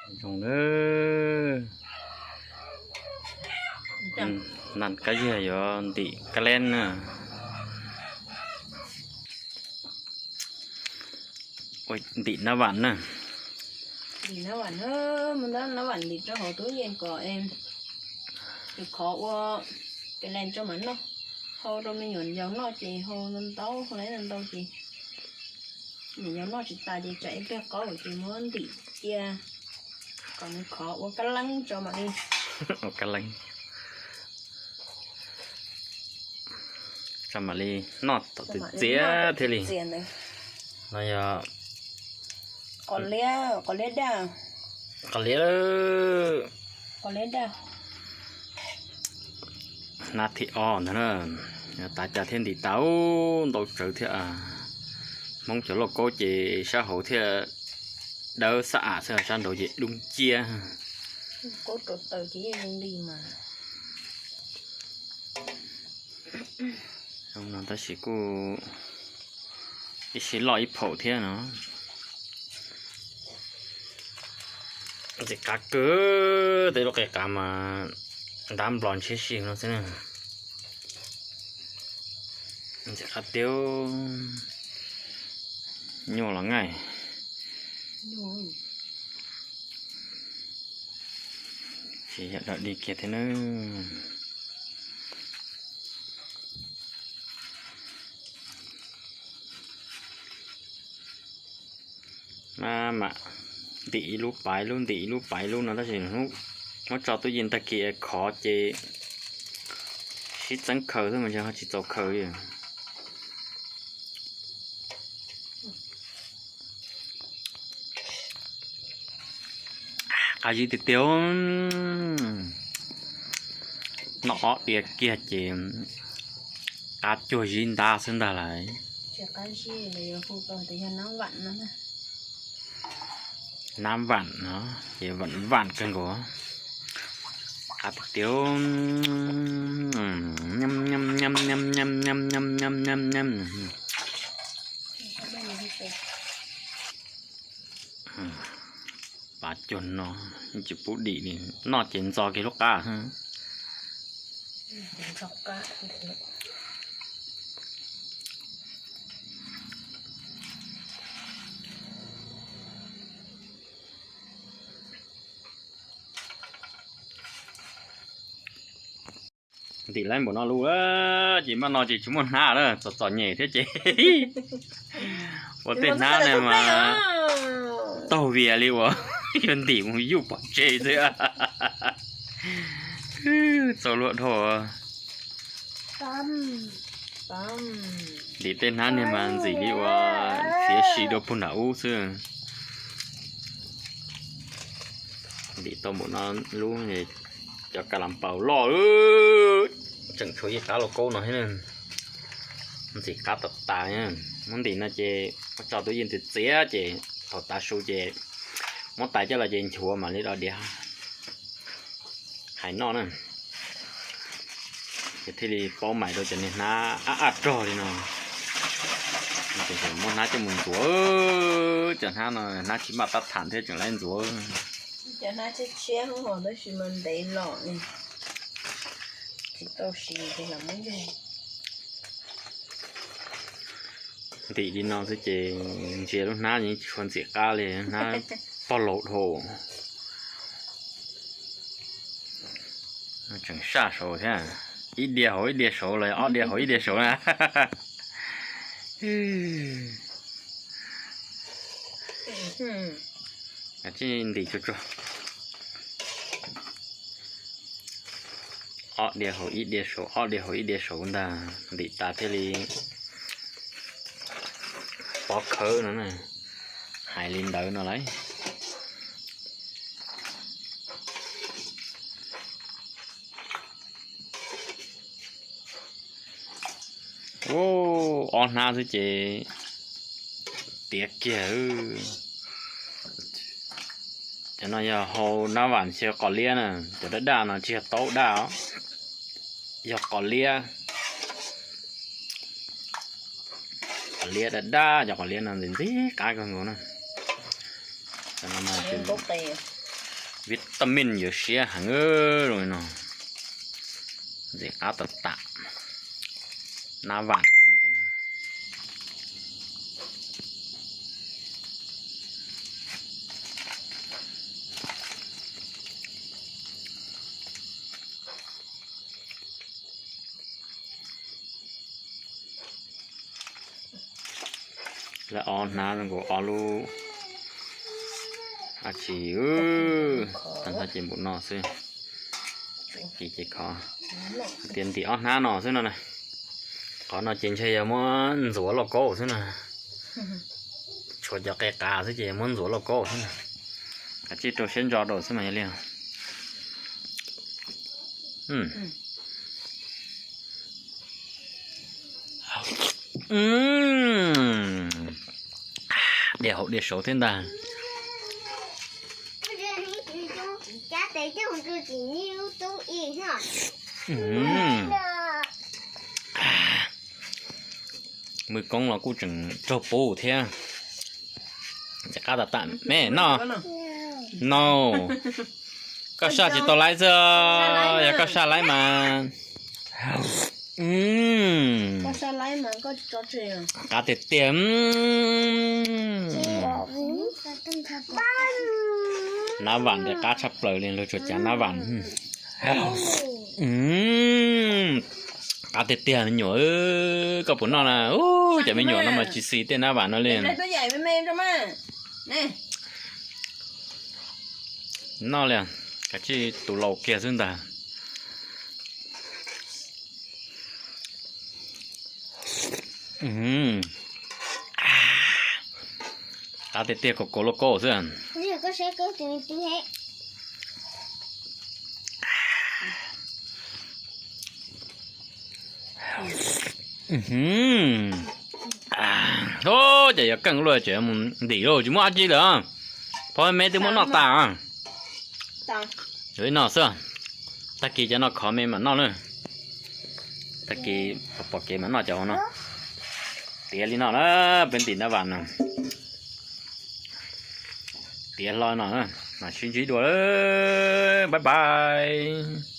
Zoo na, naj kab ziag yuav ntim kab leeb na. Ntim nab vam na. Ntim nab vam, muab nab vam ntim rau hauv tub yees kom khov ua ka lees rau mam noj. Hau rau me nyuam yaus noj ces hau ntau ntau, hau ntau ntau ces me nyuam yaus noj tsis tas ces tsam ib pliag qaub ces muab ntim cia kom nws khov ua kab leeb tso mam li. Ua kab leeb tso mam li noj tom txias txias thiaj li. No yog qos liab, qos liab daj, qos liab, qos liab daj. Hnab thib ob ntag na, tav cas thiaj ntim tas, ntau tsawv thiab. Hmoob cov lauj kaub ces sab hauv thiaj dawb xab am xwb, sab nraud ces dub nciab. Tab sis kuj ib sij loj ib phaum thiab no. Ntxim qab kawg, tej lub qe qav mas ntab nplos ntshiab si no xwb na. Ntxim qab tiag, nyuaj los ngaij. Tsis yog dog dig kiag thiab na. Maj mam ntim ib lub pas ib lub, ntim ib lub pas ib lub no, tab sis muab tso tub yees tag kis khov ces sib txeeb khaws xwb mas ntshe ho tsis txaus khaws li. Qab zib tiag tiag, noj ob diav kiag ces qab cuag zib ntab xwb ntag lauj. Nab vam no ces vam vam kawg nkaus. Qab tiag tiag. Pas cuag no, tsis pub dim li, noj ces ntxo kiag lub qab. Ntim laib npaum no lub ces maj no ces tsis muaj hnab lawm, txom txom nyem thiab ces ua tej hnab ne mas taug vias li uas yog ntim mus yuj pov tseg xwb. Txaus luag dhau. Ntim tej hnab niag mas ntxim li uas txiav si dua puag nram ub xwb. Ntim tau npaum no lub, cov ka las paus loj tseem tshuav ib qab lauj kaub no thiab. Ntxim qab tag tas, muab ntim no ces muab tso tub yeej txias txias ces thaum tav su ces muab tais coj los ces nchuav mam li dov diav hais noj na. Ces thiaj li paub mais rau cov niag hnab ab ab rog li no. Muab hnab coj mus ntxuav, cov hnab no hnab tsis maj tab tham thiab tseem laib ntxuav. Cov hnab tshiab tshiab hos tab sis mas ntev los tsis tau siv ces los muab yug. Ntim li no xwb ces ntsia lub hnab yeej tsis tshua ntxim qab li, hnab pog laus dhau. Tseem saj saud thiab, ib diav hauv ib diav saud los ob diav hauv ib diav saud na. Ntim tsuag tsuag, ob diav hauv ib diav saud, ob diav hauv ib diav saud ntag, ntim tas thiaj li pov khawv no na. Hais li ntawd no lauj. Ub, ob hnab xwb ces tiav kiag. Cov no yog hau nab vam xyaw qos liab na, cov daj daj no tsis yog taub daj os, yog qos liab. Qos liab daj daj, cov qos liab no ntxim ntxim qab kawg nkaus na. Cov no mas, Vitamin yuav siab heev zoo li no. Ntxim qab tas tas. Nab vam. Lawv ob hnab zoo nkaus ob lub. Ab tsi, tag nrho ces npaum no xwb. Ces ces khov tias ntim ob hnab no xwb no na. Qhov no ces ntshe yog muab ntxuav lauj kaub xwb no. Tshuav cov qe qas xwb ces muab ntxuav lauj kaub xwb na. Kav tsij rau siab ntso rau xwb mas yog li. Diaj haum diaj saud thiab ntag. Mwj koob los kuj tseem raug puv thiab. Ntxim qab tas tas me noj. No, koj saj tsis tau laib xwb, yog koj saj laib mas. Qab tiag tiag. Nab vam ntawd qab tshaj plaws li, luag tsuas cav nab vam. Qab tiag tiag me nyuam, koj puas noj na? Cov me nyuam no mas tsis xis tej nab vam no li. Noj li, kav tsij tus laus kiag xwb ntag. Qab tiag tiag, kaus kaus lauj kaub xwb. Ces yog keej luaj ces mus ntim lauj, tsis muaj dab tsi lawm. Phob me twb muab noj tas. Yuav ib no xwb. Tag kis cov no khov me mam noj na. Tag kis pom kev mam noj cov no. Tiav li no na, peb ntim nab vam no. Tiav hlo no, mam sib ntsib dua, bye bye.